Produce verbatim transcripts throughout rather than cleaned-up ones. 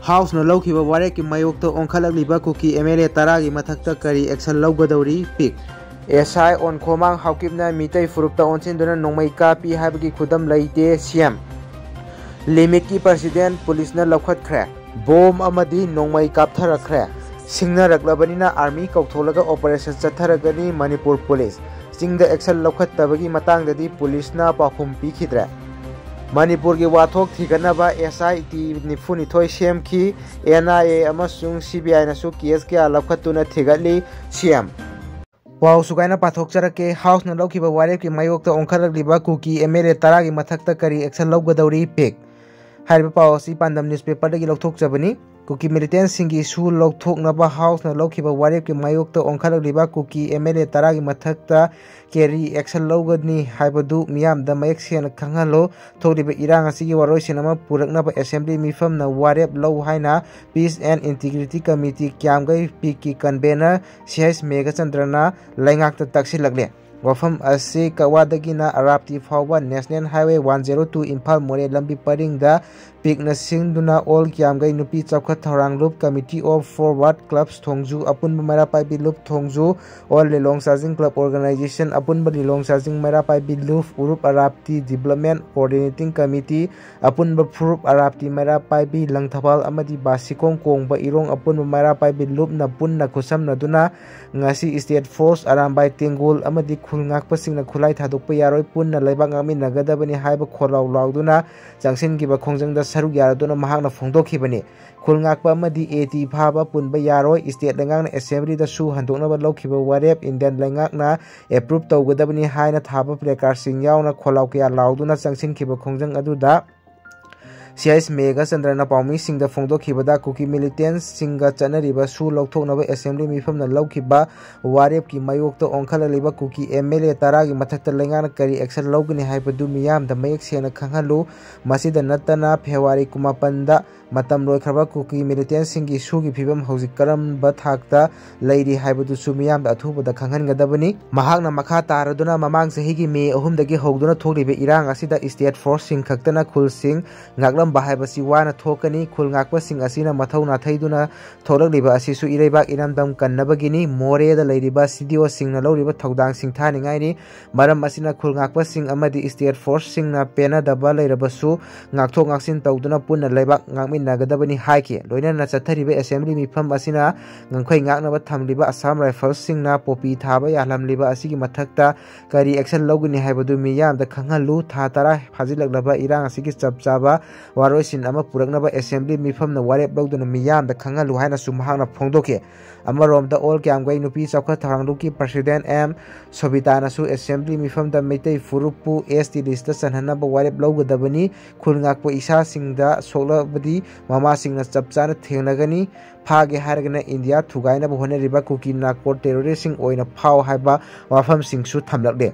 ꯍꯥꯎꯁꯅ ꯂꯧꯈꯤꯕ ꯋꯥꯔꯦꯞꯀꯤ ꯃꯥꯌꯣꯛꯇ ꯑꯣꯟꯈꯠꯂꯛꯂꯤꯕ ꯀꯨꯀꯤ M L ꯑꯦ ꯇꯔꯥꯒꯤ ꯃꯊꯛꯇ ꯀꯔꯤ ꯑꯦꯛꯁꯟ ꯂꯧꯒꯗꯧꯔꯤ? ꯄꯤꯛ꯫ ꯑꯦꯁ ꯑꯥꯏ ꯑꯣꯟꯈꯣꯃꯥꯡ ꯍꯥꯎꯀꯤꯞꯅ ꯃꯤꯇꯩ ꯐꯨꯔꯨꯞꯇ ꯑꯣꯟꯁꯤꯟꯗꯨꯅ ꯅꯣꯡꯃꯩ ꯀꯥꯞꯄꯤ ꯍꯥꯏꯕꯒꯤ ꯈꯨꯗꯝ ꯂꯩꯇꯦ, ꯁꯤ ꯑꯦꯝ꯫ ꯂꯤꯃꯤꯠꯀꯤ ꯄ꯭ꯔꯁꯤꯗꯦꯟ ꯄꯨꯂꯤꯁꯅ ꯂꯧꯈꯠꯈ꯭ꯔꯦ꯫ ꯕꯣꯝ ꯑꯃꯗꯤ ꯅꯣꯡꯃꯩ ꯀꯥꯞꯊꯔꯛꯈ꯭ꯔꯦ꯫ ꯁꯤꯡꯅꯔꯛꯂꯕꯅꯤꯅ ꯑꯥꯔꯃꯤ ꯀꯧꯊꯣꯛꯂꯒ ꯑꯣꯄꯔꯦꯁꯟ ꯆꯠꯊꯔꯒꯅꯤ ꯃꯅꯤꯄꯨꯔ ꯄꯨꯂꯤꯁ꯫ ꯆꯤꯡꯗ ꯑꯦꯛꯁꯟ ꯂꯧꯈꯠꯇꯕꯒꯤ ꯃꯇꯥꯡꯗꯗꯤ ꯄꯨꯂꯤꯁꯅ ꯄꯥꯎꯈꯨꯝ ꯄꯤꯈꯤꯗ꯭ꯔꯦ꯫ ꯃꯅꯤꯄꯨꯔꯒꯤ ꯋꯥꯊꯣꯛ ꯊꯤꯒꯠꯅꯕ ꯑꯦꯁ ꯑꯥꯏ ꯇꯤ ꯅꯤꯐꯨꯅꯤꯊꯣꯏ ꯁꯦꯝꯈꯤ꯫ ꯑꯦꯟ ꯑꯥꯏ ꯑꯦ ꯑꯃꯁꯨꯡ ꯁꯤ ꯕꯤ ꯑꯥꯏꯅꯁꯨ ꯀꯦꯁ ꯀꯌꯥ ꯂꯧꯈꯠꯇꯨꯅ ꯊꯤꯒꯠꯂꯤ, ꯁꯤ ꯑꯦꯝ꯫ ꯄꯥꯎ ꯁꯨꯒꯥꯏꯅ ꯄꯥꯊꯣꯛꯆꯔꯛꯀꯦ꯫ ꯍꯥꯎꯁꯅ ꯂꯧꯈꯤꯕ ꯋꯥꯔꯦꯞꯀꯤ ꯃꯥꯌꯣꯛꯇ ꯑꯣꯟꯈꯠꯂꯛꯂꯤꯕ ꯀꯨꯀꯤ ꯑꯦꯝ ꯑꯦꯜ ꯑꯦ ꯇꯔꯥꯒꯤ ꯃꯊꯛꯇ ꯀꯔꯤ ꯑꯦꯛꯁꯟ ꯂꯧꯒꯗꯧꯔꯤ? ꯄꯤꯛ꯫ ꯍꯥꯏꯔꯤꯕ ꯄꯥꯎ ꯑꯁꯤ ꯄꯥꯟꯗꯝ ꯅ꯭ꯌꯨꯁꯄꯦꯄꯔꯗꯒꯤ ꯂꯧꯊꯣꯛꯆꯕꯅꯤ꯫ ꯀꯨꯀꯤ ꯃꯤꯂꯤꯇꯦꯟꯁꯤꯡꯒꯤ ꯏꯁꯨ ꯂꯧꯊꯣꯛꯅꯕ ꯍꯥꯎꯁꯅ ꯂꯧꯈꯤꯕ ꯋꯥꯔꯦꯞꯀꯤ ꯃꯥꯌꯣꯛꯇ ꯑꯣꯟꯈꯠꯂꯛꯂꯤꯕ ꯀꯨꯀꯤ ꯑꯦꯝ ꯑꯦꯜ ꯑꯦ ꯇꯔꯥꯒꯤ ꯃꯊꯛꯇ ꯀꯦꯔꯤ ꯑꯦꯛꯁꯟ ꯂꯧꯒꯅꯤ ꯍꯥꯏꯕꯗꯨ ꯃꯤꯌꯥꯝꯗ ꯃꯌꯦꯛ ꯁꯦꯡꯅ ꯈꯪꯍꯜꯂꯨ꯫ ꯊꯣꯛꯂꯤꯕ ꯏꯔꯥꯡ ꯑꯁꯤꯒꯤ ꯋꯥꯔꯣꯏꯁꯤꯟ ꯑꯃ ꯄꯨꯔꯛꯅꯕ ꯑꯦꯁꯦꯝꯕ꯭ꯂꯤ ꯃꯤꯐꯝꯅ ꯋꯥꯔꯦꯞ ꯂꯧ ꯍꯥꯏꯅ Peace and Integrity Committee Kyamgei ꯄꯤꯛꯀꯤ ꯀꯟꯚꯦꯅꯔ ꯁꯤ ꯑꯩꯆ ꯃꯦꯘꯆꯟꯗ꯭ꯔꯅ ꯂꯩꯉꯥꯛꯇ ꯇꯛꯁꯤꯜꯂꯛꯂꯤ꯫ ꯋꯥꯐꯝ ꯑꯁꯤ ꯀꯛꯋꯥꯗꯒꯤꯅ ꯑꯔꯥꯞꯇꯤ ꯐꯥꯎꯕ national highway one zero two Imphal Moreh ꯂꯝꯕꯤ ꯄꯔꯤꯡꯗ ꯄꯤꯛꯅ ꯁꯤꯡꯗꯨꯅ ꯑꯣꯜ ꯀ꯭ꯌꯥꯝꯒꯩ ꯅꯨꯄꯤ ꯆꯥꯎꯈꯠ ꯊꯧꯔꯥꯡ ꯂꯨꯞ, ꯀꯃꯤꯇꯤ ꯑꯣꯐ ꯐꯣꯔꯋꯥꯔꯗ ꯀ꯭ꯂꯕꯁ ꯊꯣꯡꯖꯨ, ꯑꯄꯨꯟꯕ ꯃꯩꯔꯥ ꯄꯥꯏꯕꯤ ꯂꯨꯞ ꯊꯣꯡꯖꯨ, ꯑꯣꯜ ꯂꯤꯂꯣꯡ ꯆꯥꯖꯤꯡ ꯀ꯭ꯂꯕ ꯑꯣꯔꯒꯅꯥꯏꯖꯦꯁꯟ, ꯑꯄꯨꯟꯕ ꯂꯤꯂꯣꯡ ꯆꯥꯖꯤꯡ ꯃꯩꯔꯥ ꯄꯥꯏꯕꯤ ꯂꯨꯞ, ꯎꯔꯨꯞ ꯑꯔꯥꯞꯇꯤ ꯗꯤꯕ꯭ꯂꯞꯃꯦꯟ ꯀꯣꯑꯣꯔꯗꯤꯅꯦꯇꯤꯡ ꯀꯃꯤꯇꯤ, ꯑꯄꯨꯟꯕ ꯐꯨꯔꯨꯞ ꯑꯔꯥꯞꯇꯤ ꯃꯩꯔꯥ ꯄꯥꯏꯕꯤ ꯂꯪꯊꯕꯥꯜ ꯑꯃꯗꯤ ꯕꯥꯁꯤꯈꯣꯡ ꯀꯣꯡꯕ ꯏꯔꯣꯡ ꯑꯄꯨꯟꯕ ꯃꯩꯔꯥ ꯄꯥꯏꯕꯤ ꯂꯨꯞꯅ ꯄꯨꯟꯅ ꯈꯨꯠꯁꯝꯅꯗꯨꯅ ꯉꯁꯤ ꯁ꯭ꯇꯦꯠ ꯐꯣꯔꯁ, ꯑꯔꯥꯝꯕꯥꯏ ꯇꯦꯡꯒꯣꯜ ꯑꯃꯗꯤ ꯈꯨꯜ ꯉꯥꯛꯄꯁꯤꯡꯅ ꯈꯨꯠꯂꯥꯏ ꯊꯥꯗꯣꯛꯄ ꯌꯥꯔꯣꯏ, ꯄꯨꯟꯅ ꯂꯩꯕꯥꯛ ꯉꯥꯛꯃꯤꯟꯅꯒꯗꯕꯅꯤ ꯍꯥꯏꯕ ꯈꯣꯜꯂꯥꯎ ꯂꯥꯎꯗꯨꯅ ꯆꯪꯁꯤꯟꯈꯤꯕ ꯈꯣꯡꯖꯪꯗ ꯁꯔꯨꯛ ꯌꯥꯔꯗꯨꯅ ꯃꯍꯥꯛꯅ ꯐꯣꯡꯗꯣꯛꯈꯤꯕꯅꯤ꯫ ꯈꯨꯜ ꯉꯥꯛꯄ ꯑꯃꯗꯤ ꯑꯦ ꯇꯤ ꯐꯥꯕ ꯄꯨꯟꯕ ꯌꯥꯔꯣꯏ꯫ ꯁ꯭ꯇꯦꯠ ꯂꯩꯉꯥꯛꯅ ꯑꯦꯁꯦꯝꯕ꯭ꯂꯤꯗꯁꯨ ꯍꯟꯗꯣꯛꯅꯕ ꯂꯧꯈꯤꯕ ꯋꯥꯔꯦꯞ ꯏꯟꯗꯤꯌꯟ ꯂꯩꯉꯥꯛꯅ ꯑꯦꯄ꯭ꯔꯨꯞ ꯇꯧꯒꯗꯕꯅꯤ ꯍꯥꯏꯅ ꯊꯥꯕ ꯄ꯭ꯂꯦꯀꯥꯔꯗꯁꯤꯡ ꯌꯥꯎꯅ ꯈꯣꯜꯂꯥꯎ ꯀꯌꯥ ꯂꯥꯎꯗꯨꯅ ꯆꯪꯁꯤꯟꯈꯤꯕ ꯈꯣꯡꯖꯪ ꯑꯗꯨꯗ ꯁꯤ ꯑꯩꯆ ꯃꯦꯘꯆꯟꯗ꯭ꯔꯅ ꯄꯥꯎꯃꯤꯁꯤꯡꯗ ꯐꯣꯡꯗꯣꯛꯈꯤꯕꯗ ꯀꯨꯀꯤ ꯃꯤꯂꯤꯇꯦꯟꯁꯤꯡꯒ ꯆꯠꯅꯔꯤꯕ ꯁꯨ ꯂꯧꯊꯣꯛꯅꯕ ꯑꯦꯁꯦꯝꯕ꯭ꯂꯤ ꯃꯤꯐꯝꯅ ꯂꯧꯈꯤꯕ ꯋꯥꯔꯦꯞꯀꯤ ꯃꯥꯌꯣꯛꯇ ꯑꯣꯟꯈꯠꯂꯛꯂꯤꯕ ꯀꯨꯀꯤ ꯑꯦꯝ ꯑꯦꯜ ꯑꯦ ꯇꯔꯥꯒꯤ ꯃꯊꯛꯇ ꯂꯩꯉꯥꯛꯅ ꯀꯔꯤ ꯑꯦꯛꯁꯟ ꯂꯧꯒꯅꯤ ꯍꯥꯏꯕꯗꯨ ꯃꯤꯌꯥꯝꯗ ꯃꯌꯦꯛ ꯁꯦꯡꯅ ꯈꯪꯍꯜꯂꯨ꯫ ꯃꯁꯤꯗ ꯅꯠꯇꯅ ꯐꯦꯕ꯭ꯔꯨꯋꯥꯔꯤ ꯀꯨꯟꯃꯥꯄꯟꯗ ꯃꯇꯝ ꯂꯣꯏꯈ꯭ꯔꯕ ꯀꯨꯀꯤ ꯃꯤꯂꯤꯇꯦꯟꯁꯤꯡꯒꯤ ꯁꯨꯒꯤ ꯐꯤꯕꯝ ꯍꯧꯖꯤꯛ ꯀꯔꯝꯕ ꯊꯥꯛꯇ ꯂꯩꯔꯤ ꯍꯥꯏꯕꯗꯨꯁꯨ ꯃꯤꯌꯥꯝꯗ ꯑꯊꯨꯕꯗ ꯈꯪꯍꯟꯒꯗꯕꯅꯤ꯫ ꯃꯍꯥꯛꯅ ꯃꯈꯥ ꯇꯥꯔꯗꯨꯅ ꯃꯃꯥꯡ ꯆꯍꯤꯒꯤ ꯃꯦ ꯑꯍꯨꯝꯗꯒꯤ ꯍꯧꯗꯨꯅ ꯊꯣꯛꯂꯤꯕ ꯏꯔꯥꯡ ꯑꯁꯤꯗ ꯁ꯭ꯇꯦꯠ ꯐꯣꯔꯁꯁꯤꯡ ꯈꯛꯇꯅ ꯈꯨꯜꯁꯤꯡ ꯉꯥꯛꯂꯝ ꯍꯥꯏꯕꯁꯤ ꯋꯥꯅ ꯊꯣꯛꯀꯅꯤ꯫ ꯈꯨꯜ ꯉꯥꯛꯄꯁꯤꯡ ꯑꯁꯤꯅ ꯃꯊꯧ ꯅꯥꯊꯩꯗꯨꯅ ꯊꯣꯛꯂꯛꯂꯤꯕ ꯑꯁꯤꯁꯨ ꯏꯔꯩꯕꯥꯛ ꯏꯔꯝꯗꯝ ꯀꯟꯅꯕꯒꯤꯅꯤ꯫ ꯃꯣꯔꯦꯗ ꯂꯩꯔꯤꯕ CDOꯁꯤꯡꯅ ꯂꯧꯔꯤꯕ ꯊꯧꯗꯥꯡ ꯁꯤꯡꯊꯥꯅꯤꯡꯉꯥꯏꯅꯤ꯫ ꯃꯔꯝ ꯑꯁꯤꯅ ꯈꯨꯜ ꯉꯥꯛꯄꯁꯤꯡ ꯑꯃꯗꯤ state forceꯁꯤꯡꯅ ꯄꯦꯟꯅꯗꯕ ꯂꯩꯔꯕꯁꯨ ꯉꯥꯛꯊꯣꯛ ꯉꯥꯛꯁꯤꯟ ꯇꯧꯗꯨꯅ ꯄꯨꯟꯅ ꯂꯩꯕꯥꯛ ꯉꯥꯛꯃꯤꯟꯅꯒꯗꯕꯅꯤ ꯍꯥꯏꯈꯤ꯫ ꯂꯣꯏꯅꯅ ꯆꯠꯊꯔꯤꯕ assembly ꯃꯤꯐꯝ ꯑꯁꯤꯅ ꯉꯝꯈꯩ ꯉꯥꯛꯅꯕ ꯊꯝꯂꯤꯕ Assam Riflesꯁꯤꯡꯅ ꯄꯣꯄꯤ ꯊꯥꯕ ꯌꯥꯍꯜꯂꯝꯂꯤꯕ ꯑꯁꯤꯒꯤ ꯃꯊꯛꯇ ꯀꯔꯤ action ꯂꯧꯒꯅꯤ ꯍꯥꯏꯕꯗꯨ ꯃꯤꯌꯥꯝꯗ ꯈꯪꯍꯜꯂꯨ꯫ ꯊꯥ ꯇꯔꯥ ꯐꯥꯖꯤꯜꯂꯛꯂꯕ ꯏꯔꯥꯡ ꯑꯁꯤꯒꯤ ꯆꯞ ꯆꯥꯕ ꯋꯥꯔꯣꯏꯁꯤꯟ ꯑꯃ ꯄꯨꯔꯛꯅꯕ assembly ꯃꯤꯐꯝꯅ ꯋꯥꯔꯦꯞ ꯂꯧꯗꯨꯅ ꯃꯤꯌꯥꯝꯗ ꯈꯪꯍꯜꯂꯨ ꯍꯥꯏꯅꯁꯨ ꯃꯍꯥꯛꯅ ꯐꯣꯡꯗꯣꯛꯈꯤ꯫ ꯑꯃꯔꯣꯝꯗ ꯑꯣꯜ ꯀ꯭ꯌꯥꯝꯒꯩ ꯅꯨꯄꯤ ꯆꯥꯎꯈꯠ ꯊꯧꯔꯥꯡ ꯂꯨꯞꯀꯤ president ꯑꯦꯝ ꯁꯣꯕꯤꯇꯥꯅꯁꯨ assembly ꯃꯤꯐꯝꯗ ꯃꯩꯇꯩ ꯐꯨꯔꯨꯞꯄꯨ ST listꯇ ꯆꯟꯍꯟꯅꯕ ꯋꯥꯔꯦꯞ ꯂꯧꯒꯗꯕꯅꯤ꯫ ꯈꯨꯜ ꯉꯥꯛꯄ ꯏꯁꯥꯁꯤꯡꯗ ꯁꯣꯛꯂꯕꯗꯤ ꯃꯃꯥꯁꯤꯡꯅ ꯆꯞ ꯆꯥꯅ ꯊꯦꯡꯅꯒꯅꯤ꯫ ꯐꯥꯒꯦ ꯍꯥꯏꯔꯒꯅ ꯏꯟꯗꯤꯌꯥ ꯊꯨꯒꯥꯏꯅꯕ ꯍꯣꯠꯅꯔꯤꯕ ꯀꯨꯀꯤ ꯅꯥꯔꯀꯣ terroristꯁꯤꯡ ꯑꯣꯏꯅ ꯐꯥꯎ ꯍꯥꯏꯕ ꯋꯥꯐꯝꯁꯤꯡꯁꯨ ꯊꯝꯂꯛꯂꯦ꯫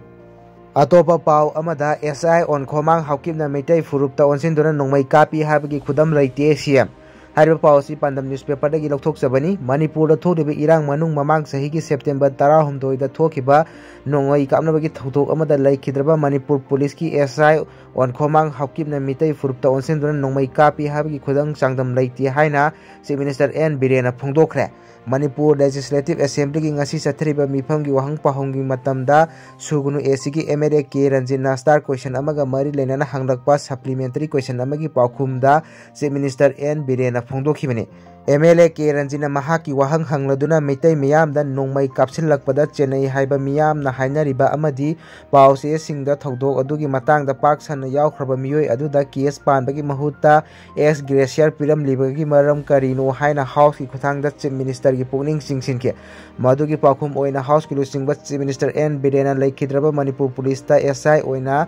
ꯑꯇꯣꯞꯄ ꯄꯥꯎ ꯑꯃꯗ, SI ꯑꯣꯟꯈꯣꯃꯥꯡ ꯍꯥꯎꯀꯤꯞꯅ ꯃꯩꯇꯩ ꯐꯨꯔꯨꯞꯇ ꯑꯣꯟꯁꯤꯟꯗꯨꯅ ꯅꯣꯡꯃꯩ ꯀꯥꯞꯄꯤ ꯍꯥꯏꯕꯒꯤ ꯈꯨꯗꯝ ꯂꯩꯇꯦ, CM꯫ ꯍꯥꯏꯔꯤꯕ ꯄꯥꯎ ꯑꯁꯤ ꯄꯥꯟꯗꯝ newspaperꯗꯒꯤ ꯂꯧꯊꯣꯛꯆꯕꯅꯤ꯫ ꯃꯅꯤꯄꯨꯔꯗ ꯊꯣꯛꯂꯤꯕ ꯏꯔꯥꯡ ꯃꯅꯨꯡ ꯃꯃꯥꯡ ꯆꯍꯤꯒꯤ September ꯇꯔꯥꯍꯨꯝꯗꯣꯏꯗ ꯊꯣꯛꯈꯤꯕ ꯅꯣꯡꯃꯩ ꯀꯥꯞꯅꯕꯒꯤ ꯊꯧꯗꯣꯛ ꯑꯃꯗ ꯂꯩꯈꯤꯗ꯭ꯔꯕ ꯃꯅꯤꯄꯨꯔ ꯄꯨꯂꯤꯁꯀꯤ SI ꯑꯣꯟꯈꯣꯃꯥꯡ ꯍꯥꯎꯀꯤꯞꯅ ꯃꯤꯇꯩ ꯐꯨꯔꯨꯞꯇ ꯑꯣꯟꯁꯤꯟꯗꯨꯅ ꯅꯣꯡꯃꯩ ꯀꯥꯞꯄꯤ ꯍꯥꯏꯕꯒꯤ ꯈꯨꯗꯝ ꯆꯥꯡꯗꯝ ꯂꯩꯇꯦ ꯍꯥꯏꯅ Chief Minister ꯑꯦꯟ ꯕꯤꯔꯦꯟꯅ ꯐꯣꯡꯗꯣꯛꯈ꯭ꯔꯦ꯫ ꯃꯅꯤꯄꯨꯔ Legislative Assemblyꯒꯤ ꯉꯁꯤ ꯆꯠꯊꯔꯤꯕ ꯃꯤꯐꯝꯒꯤ ꯋꯥꯍꯪ ꯄꯥꯎꯍꯪꯒꯤ ꯃꯇꯝꯗ ꯁꯨꯒꯅꯨ ACꯒꯤ MLA ꯀꯦ ꯔꯟꯖꯤꯠꯅ star question ꯑꯃꯒ ꯃꯔꯤ ꯂꯩꯅꯅ ꯍꯪꯂꯛꯄ supplementary question ꯑꯃꯒꯤ ꯄꯥꯎꯈꯨꯝꯗ Chief Minister ꯑꯦꯟ ꯕꯤꯔꯦꯟꯅ ꯐꯣꯡꯗꯣꯛꯈꯤꯕꯅꯤ꯫ MLA ꯀꯦ ꯔꯟꯖꯤꯠꯅ ꯃꯍꯥꯛꯀꯤ ꯋꯥꯍꯪ ꯍꯪꯂꯗꯨꯅ ꯃꯤꯇꯩ ꯃꯤꯌꯥꯝꯗ ꯅꯣꯡꯃꯩ ꯀꯥꯞꯁꯤꯜꯂꯛꯄꯗ ꯆꯦꯟꯅꯩ ꯍꯥꯏꯕ ꯃꯤꯌꯥꯝꯅ ꯍꯥꯏꯅꯔꯤꯕ ꯑꯃꯗꯤ ꯄꯥꯎꯆꯦꯁꯤꯡꯗ ꯊꯧꯗꯣꯛ ꯑꯗꯨꯒꯤ ꯃꯇꯥꯡꯗ ꯄꯥꯛ ꯁꯟꯅ ꯌꯥꯎꯈ꯭ꯔꯕ ꯃꯤꯑꯣꯏ ꯑꯗꯨꯗ case ꯄꯥꯟꯕꯒꯤ ꯃꯍꯨꯠꯇ ex gratia ꯄꯤꯔꯝꯂꯤꯕꯒꯤ ꯃꯔꯝ ꯀꯔꯤꯅꯣ ꯍꯥꯏꯅ Houseꯀꯤ ꯈꯨꯠꯊꯥꯡꯗ Chief Ministerꯒꯤ ꯄꯨꯛꯅꯤꯡ ꯆꯤꯡꯁꯤꯟꯈꯤ꯫ ꯃꯗꯨꯒꯤ ꯄꯥꯎꯈꯨꯝ ꯑꯣꯏꯅ Houseꯀꯤ ꯂꯨꯆꯤꯡꯕ Chief Minister ꯑꯦꯟ ꯕꯤꯔꯦꯟꯅ ꯂꯩꯈꯤꯗ꯭ꯔꯕ ꯃꯅꯤꯄꯨꯔ ꯄꯨꯂꯤꯁꯇ SI ꯑꯣꯏꯅ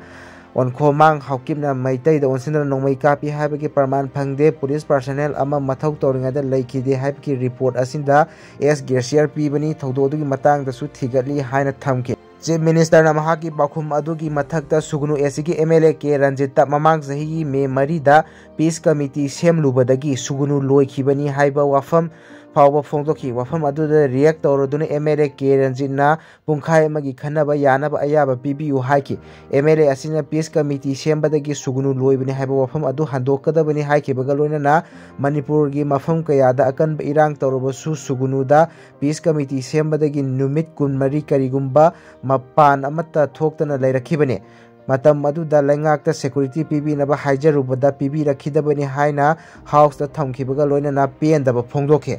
ꯑꯣꯟꯈꯣꯃꯥꯡ ꯍꯥꯎꯀꯤꯞꯅ ꯃꯩꯇꯩꯗ ꯑꯣꯟꯁꯤꯟꯗꯨꯅ ꯅꯣꯡꯃꯩ ꯀꯥꯞꯄꯤ ꯍꯥꯏꯕꯒꯤ ꯄ꯭ꯔꯃꯥꯟ ꯐꯪꯗꯦ꯫ ꯄꯨꯂꯤꯁ personnel ꯑꯃ ꯃꯊꯧ ꯇꯧꯔꯤꯉꯩꯗ ꯂꯩꯈꯤꯗꯦ ꯍꯥꯏꯕꯒꯤ report ꯑꯁꯤꯗ ex gratia ꯄꯤꯕꯅꯤ꯫ ꯊꯧꯗꯣꯛ ꯑꯗꯨꯒꯤ ꯃꯇꯥꯡꯗꯁꯨ ꯊꯤꯒꯠꯂꯤ ꯍꯥꯏꯅ ꯊꯝꯈꯤ꯫ Chief Ministerꯅ ꯃꯍꯥꯛꯀꯤ ꯄꯥꯎꯈꯨꯝ ꯑꯗꯨꯒꯤ ꯃꯊꯛꯇ ꯁꯨꯒꯅꯨ ACꯒꯤ MLA ꯀꯦ ꯔꯟꯖꯤꯠꯇ ꯃꯃꯥꯡ ꯆꯍꯤꯒꯤ ꯃꯦ ꯃꯔꯤꯗ peace committee ꯁꯦꯝꯂꯨꯕꯗꯒꯤ ꯁꯨꯒꯅꯨ ꯂꯣꯏꯈꯤꯕꯅꯤ ꯍꯥꯏꯕ ꯋꯥꯐꯝ ꯐꯥꯎꯕ ꯐꯣꯡꯗꯣꯛꯈꯤ꯫ ꯋꯥꯐꯝ ꯑꯗꯨꯗ ꯔꯤꯌꯦꯛ ꯇꯧꯔꯗꯨꯅ ꯑꯦꯝ ꯑꯦꯜ ꯑꯦ ꯀꯦ ꯔꯟꯖꯤꯠꯅ ꯄꯨꯡꯈꯥꯏ ꯑꯃꯒꯤ ꯈꯟꯅꯕ ꯌꯥꯅꯕ ꯑꯌꯥꯕ ꯄꯤꯕꯤꯌꯨ ꯍꯥꯏꯈꯤ꯫ ꯑꯦꯝ ꯑꯦꯜ ꯑꯦ ꯑꯁꯤꯅ ꯄꯤꯁ ꯀꯃꯤꯇꯤ ꯁꯦꯝꯕꯗꯒꯤ ꯁꯨꯒꯅꯨ ꯂꯣꯏꯕꯅꯤ ꯍꯥꯏꯕ ꯋꯥꯐꯝ ꯑꯗꯨ ꯍꯟꯗꯣꯛꯀꯗꯕꯅꯤ ꯍꯥꯏꯈꯤꯕꯒ ꯂꯣꯏꯅꯅ ꯃꯅꯤꯄꯨꯔꯒꯤ ꯃꯐꯝ ꯀꯌꯥꯗ ꯑꯀꯟꯕ ꯏꯔꯥꯡ ꯇꯧꯔꯕꯁꯨ ꯁꯨꯒꯅꯨꯗ ꯄꯤꯁ ꯀꯃꯤꯇꯤ ꯁꯦꯝꯕꯗꯒꯤ ꯅꯨꯃꯤꯠ ꯀꯨꯟꯃꯔꯤ ꯀꯔꯤꯒꯨꯝꯕ ꯃꯄꯥꯟ ꯑꯃꯠꯇ ꯊꯣꯛꯇꯅ ꯂꯩꯔꯛꯈꯤꯕꯅꯤ꯫ ꯃꯇꯝ ꯑꯗꯨꯗ ꯂꯩꯉꯥꯛꯇ ꯁꯦꯀꯨꯔꯤꯇꯤ ꯄꯤꯕꯤꯅꯕ ꯍꯥꯏꯖꯔꯨꯕꯗ ꯄꯤꯕꯤꯔꯛꯈꯤꯗꯕꯅꯤ ꯍꯥꯏꯅ ꯍꯥꯎꯁꯇ ꯊꯝꯈꯤꯕꯒ ꯂꯣꯏꯅꯅ ꯄꯦꯟꯗꯕ ꯐꯣꯡꯗꯣꯛꯈꯤ꯫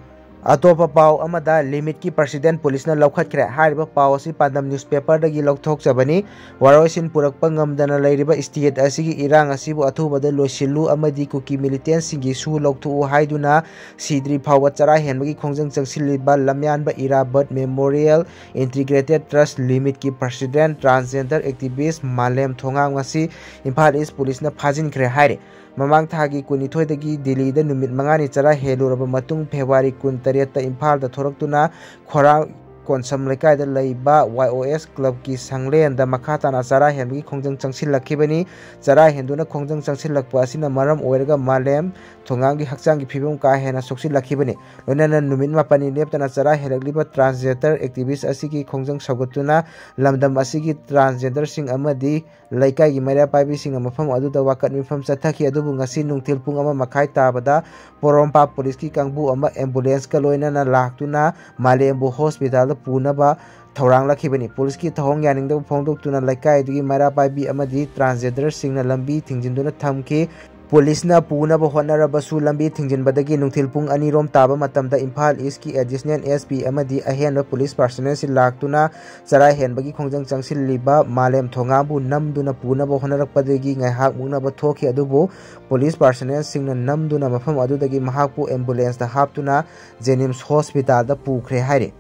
ꯑꯇꯣꯞꯄ ꯄꯥꯎ ꯑꯃꯗ, ꯂꯤꯃꯤꯠꯀꯤ ꯄ꯭ꯔꯁꯤꯗꯦꯟ ꯄꯨꯂꯤꯁꯅ ꯂꯧꯈꯠꯈ꯭ꯔꯦ꯫ ꯍꯥꯏꯔꯤꯕ ꯄꯥꯎ ꯑꯁꯤ ꯄꯥꯟꯗꯝ ꯅ꯭ꯌꯨꯁꯄꯦꯄꯔꯗꯒꯤ ꯂꯧꯊꯣꯛꯆꯕꯅꯤ꯫ ꯋꯥꯔꯣꯏꯁꯤꯟ ꯄꯨꯔꯛꯄ ꯉꯝꯗꯅ ꯂꯩꯔꯤꯕ ꯁ꯭ꯇꯦꯠ ꯑꯁꯤꯒꯤ ꯏꯔꯥꯡ ꯑꯁꯤꯕꯨ ꯑꯊꯨꯕꯗ ꯂꯣꯏꯁꯤꯜꯂꯨ ꯑꯃꯗꯤ ꯀꯨꯀꯤ ꯃꯤꯂꯤꯇꯦꯟꯁꯤꯡꯒꯤ ꯁꯨ ꯂꯧꯊꯣꯛꯎ ꯍꯥꯏꯗꯨꯅ ꯁꯤꯗ꯭ꯔꯤ ꯐꯥꯎꯕ ꯆꯔꯥ ꯍꯦꯟꯕꯒꯤ ꯈꯣꯡꯖꯪ ꯆꯪꯁꯤꯜꯂꯤꯕ ꯂꯝꯌꯥꯟꯕ ꯏꯔꯥꯕꯠ ꯃꯦꯃꯣꯔꯤꯌꯦꯜ ꯏꯟꯇꯤꯒ꯭ꯔꯦꯇꯦꯠ ꯇ꯭ꯔꯁ ꯂꯤꯃꯤꯠꯀꯤ ꯄ꯭ꯔꯁꯤꯗꯦꯟ ꯇ꯭ꯔꯥꯟꯁꯖꯦꯟꯗꯔ ꯑꯦꯛꯇꯤꯚꯤꯁ ꯃꯥꯂꯦꯝ ꯊꯣꯉꯥꯝ ꯉꯁꯤ ꯏꯝꯐꯥꯜ ꯏꯁ ꯄꯨꯂꯤꯁꯅ ꯐꯥꯖꯤꯟꯈ꯭ꯔꯦ ꯍꯥꯏꯔꯤ꯫ ꯃꯃꯥꯡ ꯊꯥꯒꯤ ꯀꯨꯟꯅꯤꯊꯣꯏꯗꯒꯤ ꯗꯤꯜꯂꯤꯗ ꯅꯨꯃꯤꯠ ꯃꯉꯥꯅꯤ ꯆꯔꯥ ꯍꯦꯜꯂꯨꯔꯕ ꯃꯇꯨꯡ, ꯐꯦꯕ꯭ꯔꯨꯋꯥꯔꯤ ꯀꯨꯟꯇꯔꯦꯠꯇ ꯏꯝꯐꯥꯜꯗ ꯊꯣꯔꯛꯇꯨꯅ ꯈꯣꯔꯥ ꯀꯣꯟꯁꯝ ꯂꯩꯀꯥꯏꯗ ꯂꯩꯕ ꯋꯥꯏ ꯑꯣ ꯑꯦꯁ ꯀ꯭ꯂꯕꯀꯤ ꯁꯪꯂꯦꯟꯗ ꯃꯈꯥ ꯇꯥꯅ ꯆꯔꯥ ꯍꯦꯟꯕꯒꯤ ꯈꯣꯡꯖꯪ ꯆꯪꯁꯤꯜꯂꯛꯈꯤꯕꯅꯤ꯫ ꯆꯔꯥ ꯍꯦꯟꯗꯨꯅ ꯈꯣꯡꯖꯪ ꯆꯪꯁꯤꯜꯂꯛꯄ ꯑꯁꯤꯅ ꯃꯔꯝ ꯑꯣꯏꯔꯒ ꯃꯥꯂꯦꯝ ꯊꯣꯉꯥꯝꯒꯤ ꯍꯛꯆꯥꯡꯒꯤ ꯐꯤꯕꯝ ꯀꯥ ꯍꯦꯟꯅ ꯁꯣꯛꯆꯤꯜꯂꯛꯈꯤꯕꯅꯤ꯫ ꯂꯣꯏꯅꯅ ꯅꯨꯃꯤꯠ ꯃꯥꯄꯟꯅꯤ ꯂꯦꯞꯇꯅ ꯆꯔꯥ ꯍꯦꯜꯂꯛꯂꯤꯕ ꯇ꯭ꯔꯥꯟꯁꯖꯦꯟꯗꯔ ꯑꯦꯛꯇꯤꯚꯤꯁ ꯑꯁꯤꯒꯤ ꯈꯣꯡꯖꯪ ꯁꯧꯒꯠꯇꯨꯅ ꯂꯝꯗꯝ ꯑꯁꯤꯒꯤ ꯇ꯭ꯔꯥꯟꯁꯖꯦꯟꯗꯔꯁꯤꯡ ꯑꯃꯗꯤ ꯂꯩꯀꯥꯏꯒꯤ ꯃꯩꯔꯥ ꯄꯥꯏꯕꯤꯁꯤꯡꯅ ꯃꯐꯝ ꯑꯗꯨꯗ ꯋꯥꯀꯠ ꯃꯤꯐꯝ ꯆꯠꯊꯈꯤ꯫ ꯑꯗꯨꯕꯨ ꯉꯁꯤ ꯅꯨꯡꯊꯤꯜ ꯄꯨꯡ ꯑꯃ ꯃꯈꯥꯏ ꯇꯥꯕꯗ ꯄꯣꯔꯣꯝꯄꯥꯠ ꯄꯨꯂꯤꯁꯀꯤ ꯀꯥꯡꯕꯨ ꯑꯃ ꯑꯦꯝꯕꯨꯂꯦꯟꯁꯀ ꯂꯣꯏꯅꯅ ꯂꯥꯛꯇꯨꯅ ꯃꯥꯂꯦꯝꯕꯨ ꯍꯣꯁꯄꯤꯇꯥꯜꯗ ꯄꯨꯅꯕ ꯊꯧꯔꯥꯡꯂꯛꯈꯤꯕꯅꯤ꯫ ꯄꯨꯂꯤꯁꯀꯤ ꯊꯧꯑꯣꯡ ꯌꯥꯅꯤꯡꯗꯕ ꯐꯣꯡꯗꯣꯛꯇꯨꯅ ꯂꯩꯀꯥꯏꯗꯨꯒꯤ ꯃꯩꯔꯥ ꯄꯥꯏꯕꯤ ꯑꯃꯗꯤ ꯇ꯭ꯔꯥꯟꯁꯖꯦꯟꯗꯔꯁꯤꯡꯅ ꯂꯝꯕꯤ ꯊꯤꯡꯖꯤꯟꯗꯨꯅ ꯊꯝꯈꯤ꯫ ꯄꯨꯂꯤꯁꯅ ꯄꯨꯅꯕ ꯍꯣꯠꯅꯔꯕꯁꯨ ꯂꯝꯕꯤ ꯊꯤꯡꯖꯤꯟꯕꯗꯒꯤ ꯅꯨꯡꯊꯤꯜ ꯄꯨꯡ ꯑꯅꯤ ꯔꯣꯝ ꯇꯥꯕ ꯃꯇꯝꯗ ꯏꯝꯐꯥꯜ ꯏꯁꯀꯤ ꯑꯦꯗꯤꯁꯅꯦꯜ ꯑꯦꯁ ꯄꯤ ꯑꯃꯗꯤ ꯑꯍꯦꯟꯕ ꯄꯨꯂꯤꯁ ꯄꯥꯔꯁꯅꯦꯜꯁꯤꯡ ꯂꯥꯛꯇꯨꯅ ꯆꯔꯥ ꯍꯦꯟꯕꯒꯤ ꯈꯣꯡꯖꯪ ꯆꯪꯁꯤꯜꯂꯤꯕ ꯃꯥꯂꯦꯝ ꯊꯣꯉꯥꯝꯕꯨ ꯅꯝꯗꯨꯅ ꯄꯨꯅꯕ ꯍꯣꯠꯅꯔꯛꯄꯗꯒꯤ ꯉꯥꯏꯍꯥꯛ ꯃꯨꯛꯅꯕ ꯊꯣꯛꯈꯤ꯫ ꯑꯗꯨꯕꯨ ꯄꯨꯂꯤꯁ ꯄꯥꯔꯁꯅꯦꯜꯁꯤꯡꯅ ꯅꯝꯗꯨꯅ ꯃꯐꯝ ꯑꯗꯨꯗꯒꯤ ꯃꯍꯥꯛꯄꯨ ꯑꯦꯝꯕꯨꯂꯦꯟꯁꯇ ꯍꯥꯞꯇꯨꯅ ꯖꯦꯅꯤꯝꯁ ꯍꯣꯁꯄꯤꯇꯥꯜꯗ ꯄꯨꯈ꯭ꯔꯦ ꯍꯥꯏꯔꯤ꯫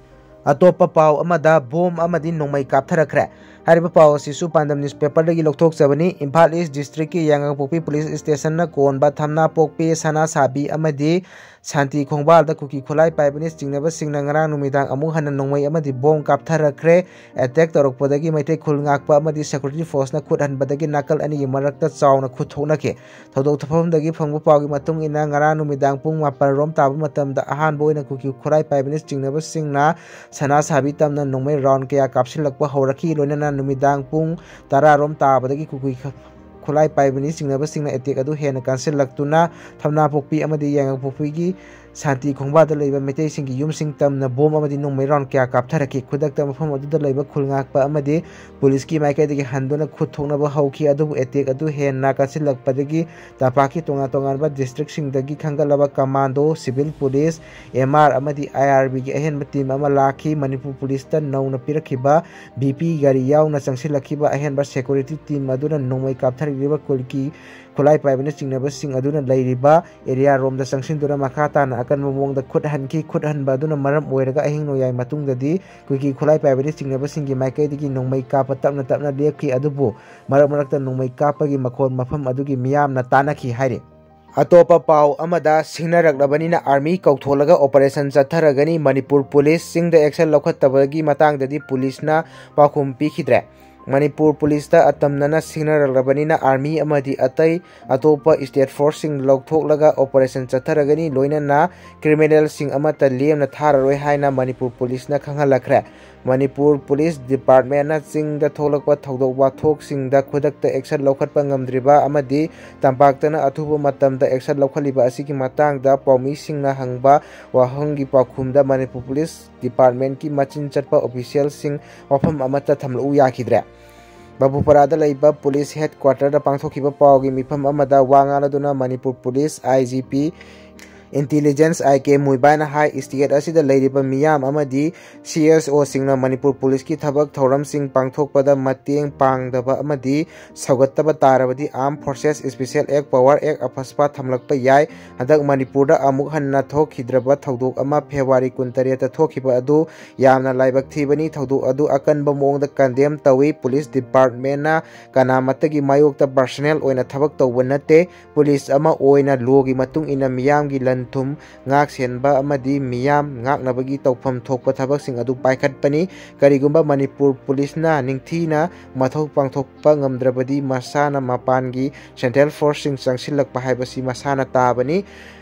ꯑꯇꯣꯞꯄ ꯄꯥꯎ ꯑꯃꯗ, ꯕꯣꯝ ꯑꯃꯗꯤ ꯅꯣꯡꯃꯩ ꯀꯥꯞꯊꯔꯛꯈ꯭ꯔꯦ꯫ ꯍꯥꯏꯔꯤꯕ ꯄꯥꯎ ꯑꯁꯤꯁꯨ ꯄꯥꯟꯗꯝ ꯅ꯭ꯌꯨꯁꯄꯦꯄꯔꯗꯒꯤ ꯂꯧꯊꯣꯛꯆꯕꯅꯤ꯫ ꯏꯝꯐꯥꯜ ꯏꯁ ꯗꯤꯁꯇ꯭ꯔꯤꯛꯀꯤ ꯌꯥꯏꯉꯪꯄꯣꯛꯄꯤ ꯄꯨꯂꯤꯁ ꯁ꯭ꯇꯦꯁꯟꯅ ꯀꯣꯟꯕ ꯊꯝꯅꯥꯄꯣꯛꯄꯤ, ꯁꯅꯥꯁꯥꯕꯤ ꯑꯃꯗꯤ ꯁꯥꯟꯇꯤ ꯈꯣꯡꯕꯥꯜꯗ ꯀꯨꯀꯤ ꯈꯨꯠꯂꯥꯏ ꯄꯥꯏꯕꯅ ꯆꯤꯡꯅꯕꯁꯤꯡꯅ ꯉꯔꯥꯡ ꯅꯨꯃꯤꯗꯥꯡ ꯑꯃꯨꯛ ꯍꯟꯅ ꯅꯣꯡꯃꯩ ꯑꯃꯗꯤ ꯕꯣꯝ ꯀꯥꯞꯊꯔꯛꯈ꯭ꯔꯦ꯫ ꯑꯦꯇꯦꯛ ꯇꯧꯔꯛꯄꯗꯒꯤ ꯃꯩꯇꯩ ꯈꯨꯜ ꯉꯥꯛꯄ ꯑꯃꯗꯤ ꯁꯦꯀ꯭ꯌꯨꯔꯤꯇꯤ ꯐꯣꯔꯁꯅ ꯈꯨꯠ ꯍꯟꯕꯗꯒꯤ ꯅꯥꯀꯜ ꯑꯅꯤꯒꯤ ꯃꯔꯛꯇ ꯆꯥꯎꯅ ꯈꯨꯠ ꯊꯣꯛꯅꯈꯤ꯫ ꯊꯧꯗꯣꯛ ꯊꯣꯛꯐꯝꯗꯒꯤ ꯐꯪꯕ ꯄꯥꯎꯒꯤ ꯃꯇꯨꯡ ꯏꯟꯅ, ꯉꯔꯥꯡ ꯅꯨꯃꯤꯗꯥꯡ ꯄꯨꯡ ꯃꯥꯄꯜ ꯔꯣꯝ ꯇꯥꯕ ꯃꯇꯝꯗ ꯑꯍꯥꯟꯕ ꯑꯣꯏꯅ ꯀꯨꯀꯤ ꯈꯨꯠꯂꯥꯏ ꯄꯥꯏꯕꯅ ꯆꯤꯡꯅꯕꯁꯤꯡꯅ ꯁꯅꯥ ꯁꯥꯕꯤ ꯇꯝꯅ ꯅꯣꯡꯃꯩ ꯔꯥꯎꯟ ꯀꯌꯥ ꯀꯥꯞꯁꯤꯜꯂꯛꯄ ꯍꯧꯔꯛꯈꯤ꯫ ꯂꯣꯏꯅꯅ ꯅꯨꯃꯤꯗꯥꯡ ꯄꯨꯡ ꯇꯔꯥ ꯔꯣꯝ ꯇꯥꯕꯗꯒꯤ ꯀꯨꯀꯤ ꯈ-, ꯈꯨꯠꯂꯥꯏ ꯄꯥꯏꯕꯅꯤ ꯆꯤꯡꯅꯕꯁꯤꯡꯅ ꯑꯦꯇꯦꯛ ꯑꯗꯨ ꯍꯦꯟꯅ ꯀꯟꯁꯤꯜꯂꯛꯇꯨꯅ ꯊꯝꯅꯥꯄꯣꯛꯄꯤ ꯑꯃꯗꯤ ꯌꯥꯏꯉꯪꯄꯣꯛꯄꯤꯒꯤ ꯁꯥꯟꯇꯤ ꯈꯣꯡꯕꯥꯜꯗ ꯂꯩꯕ ꯃꯩꯇꯩꯁꯤꯡꯒꯤ ꯌꯨꯝꯁꯤꯡ ꯇꯝꯅ ꯕꯣꯝ ꯑꯃꯗꯤ ꯅꯣꯡꯃꯩ ꯔꯥꯎꯟ ꯀꯌꯥ ꯀꯥꯞꯊꯔꯛꯈꯤ꯫ ꯈꯨꯗꯛꯇ ꯃꯐꯝ ꯑꯗꯨꯗ ꯂꯩꯕ ꯈꯨꯜ ꯉꯥꯛꯄ ꯑꯃꯗꯤ ꯄꯨꯂꯤꯁꯀꯤ ꯃꯥꯏꯀꯩꯗꯒꯤ ꯍꯟꯗꯨꯅ ꯈꯨꯠ ꯊꯣꯛꯅꯕ ꯍꯧꯈꯤ꯫ ꯑꯗꯨꯕꯨ ꯑꯦꯇꯦꯛ ꯑꯗꯨ ꯍꯦꯟꯅ ꯀꯟꯁꯤꯜꯂꯛꯄꯗꯒꯤ ꯇꯝꯄꯥꯛꯀꯤ ꯇꯣꯉꯥꯟ ꯇꯣꯉꯥꯟꯕ ꯗꯤꯁꯇ꯭ꯔꯤꯛꯁꯤꯡꯗꯒꯤ ꯈꯟꯒꯠꯂꯕ commando, civil police, M R ꯑꯃꯗꯤ ꯑꯥꯏ ꯑꯥꯔ ꯕꯤꯒꯤ ꯑꯍꯦꯟꯕ ꯇꯤꯝ ꯑꯃ ꯂꯥꯛꯈꯤ꯫ ꯃꯅꯤꯄꯨꯔ ꯄꯨꯂꯤꯁꯇ ꯅꯧꯅ ꯄꯤꯔꯛꯈꯤꯕ ꯕꯤ ꯄꯤ ꯒꯥꯔꯤ ꯌꯥꯎꯅ ꯆꯪꯁꯤꯜꯂꯛꯈꯤꯕ ꯑꯍꯦꯟꯕ ꯁꯦꯀ꯭ꯌꯨꯔꯤꯇꯤ ꯇꯤꯝ ꯑꯗꯨꯅ ꯅꯣꯡꯃꯩ ꯀꯥꯞꯊꯔꯛꯂꯤꯕ ꯀꯨꯀꯤ ꯈꯨꯠꯂꯥꯏ ꯄꯥꯏꯕꯅ ꯆꯤꯡꯅꯕꯁꯤꯡ ꯑꯗꯨꯅ ꯂꯩꯔꯤꯕ ꯑꯦꯔꯤꯌꯥ ꯔꯣꯝꯗ ꯆꯪꯁꯤꯟꯗꯨꯅ ꯃꯈꯥ ꯇꯥꯅ ꯑꯀꯟꯕ ꯃꯑꯣꯡꯗ ꯈꯨꯠ ꯍꯟꯈꯤ꯫ ꯈꯨꯠ ꯍꯟꯕ ꯑꯗꯨꯅ ꯃꯔꯝ ꯑꯣꯏꯔꯒ ꯑꯍꯤꯡ ꯅꯣꯡꯌꯥꯏ ꯃꯇꯨꯡꯗꯗꯤ ꯀꯨꯀꯤ ꯈꯨꯠꯂꯥꯏ ꯄꯥꯏꯕꯅ ꯆꯤꯡꯅꯕꯁꯤꯡꯒꯤ ꯃꯥꯏꯀꯩꯗꯒꯤ ꯅꯣꯡꯃꯩ ꯀꯥꯞꯄ ꯇꯞꯅ ꯇꯞꯅ ꯂꯦꯞꯈꯤ꯫ ꯑꯗꯨꯕꯨ ꯃꯔꯛ ꯃꯔꯛꯇ ꯅꯣꯡꯃꯩ ꯀꯥꯞꯄꯒꯤ ꯃꯈꯣꯜ ꯃꯐꯝ ꯑꯗꯨꯒꯤ ꯃꯤꯌꯥꯝꯅ ꯇꯥꯅꯈꯤ ꯍꯥꯏꯔꯤ꯫ ꯑꯇꯣꯞꯄ ꯄꯥꯎ ꯑꯃꯗ, ꯁꯤꯡꯅꯔꯛꯂꯕꯅꯤꯅ ꯑꯥꯔꯃꯤ ꯀꯧꯊꯣꯛꯂꯒ ꯑꯣꯄꯔꯦꯁꯟ ꯆꯠꯊꯔꯒꯅꯤ꯫ ꯃꯅꯤꯄꯨꯔ ꯄꯨꯂꯤꯁ ꯆꯤꯡꯗ ꯑꯦꯛꯁꯟ ꯂꯧꯈꯠꯇꯕꯒꯤ ꯃꯇꯥꯡꯗꯗꯤ ꯄꯨꯂꯤꯁꯅ ꯄꯥꯎꯈꯨꯝ ꯄꯤꯈꯤꯗ꯭ꯔꯦ꯫ ꯃꯅꯤꯄꯨꯔ ꯄꯨꯂꯤꯁꯇ ꯑꯇꯝꯅꯅ ꯁꯤꯡꯅꯔꯛꯂꯕꯅꯤꯅ ꯑꯥꯔꯃꯤ ꯑꯃꯗꯤ ꯑꯇꯩ ꯑꯇꯣꯞꯄ ꯁ꯭ꯇꯦꯠ ꯐꯣꯔꯁꯁꯤꯡ ꯂꯧꯊꯣꯛꯂꯒ ꯑꯣꯄꯔꯦꯁꯟ ꯆꯠꯊꯔꯒꯅꯤ꯫ ꯂꯣꯏꯅꯅ ꯀ꯭ꯔꯤꯃꯤꯅꯦꯜꯁꯤꯡ ꯑꯃꯠꯇ ꯂꯦꯝꯅ ꯊꯥꯔꯔꯣꯏ ꯍꯥꯏꯅ ꯃꯅꯤꯄꯨꯔ ꯄꯨꯂꯤꯁꯅ ꯈꯪꯍꯜꯂꯛꯈ꯭ꯔꯦ꯫ ꯃꯅꯤꯄꯨꯔ ꯄꯨꯂꯤꯁ ꯗꯤꯄꯥꯔꯠꯃꯦꯟꯅ ꯆꯤꯡꯗ ꯊꯣꯛꯂꯛꯄ ꯊꯧꯗꯣꯛ ꯋꯥꯊꯣꯛꯁꯤꯡꯗ ꯈꯨꯗꯛꯇ ꯑꯦꯛꯁꯟ ꯂꯧꯈꯠꯄ ꯉꯝꯗ꯭ꯔꯤꯕ ꯑꯃꯗꯤ ꯇꯝꯄꯥꯛꯇꯅ ꯑꯊꯨꯕ ꯃꯇꯝꯗ ꯑꯦꯛꯁꯟ ꯂꯧꯈꯠꯂꯤꯕ ꯑꯁꯤꯒꯤ ꯃꯇꯥꯡꯗ ꯄꯥꯎꯃꯤꯁꯤꯡꯅ ꯍꯪꯕ ꯋꯥꯍꯪꯒꯤ ꯄꯥꯎꯈꯨꯝꯗ ꯃꯅꯤꯄꯨꯔ ꯄꯨꯂꯤꯁ ꯗꯤꯄꯥꯔꯠꯃꯦꯟꯒꯤ ꯃꯆꯤꯟ ꯆꯠꯄ ꯑꯣꯐꯤꯁꯤꯌꯦꯜꯁꯤꯡ ꯋꯥꯐꯝ ꯑꯃꯠꯇ ꯊꯝꯂꯛꯎ ꯌꯥꯈꯤꯗ꯭ꯔꯦ꯫ ꯕꯥꯕꯨꯄꯔꯥꯗ ꯂꯩꯕ ꯄꯨꯂꯤꯁ ꯍꯦꯗꯀ꯭ꯋꯥꯇꯔꯗ ꯄꯥꯡꯊꯣꯛꯈꯤꯕ ꯄꯥꯎꯒꯤ ꯃꯤꯐꯝ ꯑꯃꯗ ꯋꯥ ꯉꯥꯡꯂꯗꯨꯅ Manipur police I G P Intelligence I K ꯃꯨꯏꯕꯥꯏꯅ ꯍꯥꯏ, state ꯑꯁꯤꯗ ꯂꯩꯔꯤꯕ ꯃꯤꯌꯥꯝ ꯑꯃꯗꯤ C S O ꯁꯤꯡꯅ ꯃꯅꯤꯄꯨꯔ ꯄꯨꯂꯤꯁꯀꯤ ꯊꯕꯛ ꯊꯧꯔꯝꯁꯤꯡ ꯄꯥꯡꯊꯣꯛꯄꯗ ꯃꯇꯦꯡ ꯄꯥꯡꯗꯕ ꯑꯃꯗꯤ ꯁꯧꯒꯠꯇꯕ ꯇꯥꯔꯕꯗꯤ Armed Forces Special Act, Power Act, ꯑꯐꯁꯄꯥ ꯊꯝꯂꯛꯄ ꯌꯥꯏ꯫ ꯍꯟꯗꯛ ꯃꯅꯤꯄꯨꯔꯗ ꯑꯃꯨꯛ ꯍꯟꯅ ꯊꯣꯛꯈꯤꯗ꯭ꯔꯕ ꯊꯧꯗꯣꯛ ꯑꯃ February ꯀꯨꯟꯇꯔꯦꯠꯇ ꯊꯣꯛꯈꯤꯕ ꯑꯗꯨ ꯌꯥꯝꯅ ꯂꯥꯏꯕꯛ ꯊꯤꯕꯅꯤ꯫ ꯊꯧꯗꯣꯛ ꯑꯗꯨ ꯑꯀꯟꯕ ꯃꯑꯣꯡꯗ condemn ꯇꯧꯏ꯫ Police Department ꯅ ꯀꯅꯥꯃꯠꯇꯒꯤ ꯃꯥꯌꯣꯛꯇ personal ꯑꯣꯏꯅ ꯊꯕꯛ ꯇꯧꯕ ꯅꯠꯇꯦ꯫ Police ꯑꯃ ꯑꯣꯏꯅ law ꯒꯤ ꯃꯇꯨꯡ ꯏꯟꯅ ꯃꯤꯌꯥꯝꯒꯤ ꯂꯟ ꯊꯨꯝ ꯉꯥꯛ ꯁꯦꯟꯕ ꯑꯃꯗꯤ ꯃꯤꯌꯥꯝ ꯉꯥꯛꯅꯕꯒꯤ ꯇꯧꯐꯝ ꯊꯣꯛꯄ ꯊꯕꯛꯁꯤꯡ ꯑꯗꯨ ꯄꯥꯏꯈꯠꯄꯅꯤ꯫ ꯀꯔꯤꯒꯨꯝꯕ ꯃꯅꯤꯄꯨꯔ ꯄꯨꯂꯤꯁꯅ ꯅꯤꯡꯊꯤꯅ ꯃꯊꯧ ꯄꯥꯡꯊꯣꯛꯄ ꯉꯝꯗ꯭ꯔꯕꯗꯤ ꯃꯁꯥꯅ ꯃꯄꯥꯟꯒꯤ central force ꯁꯤꯡ ꯆꯪꯁꯤꯜꯂꯛꯄ ꯍꯥꯏꯕꯁꯤ ꯃꯁꯥꯅ ꯇꯥꯕꯅꯤ꯫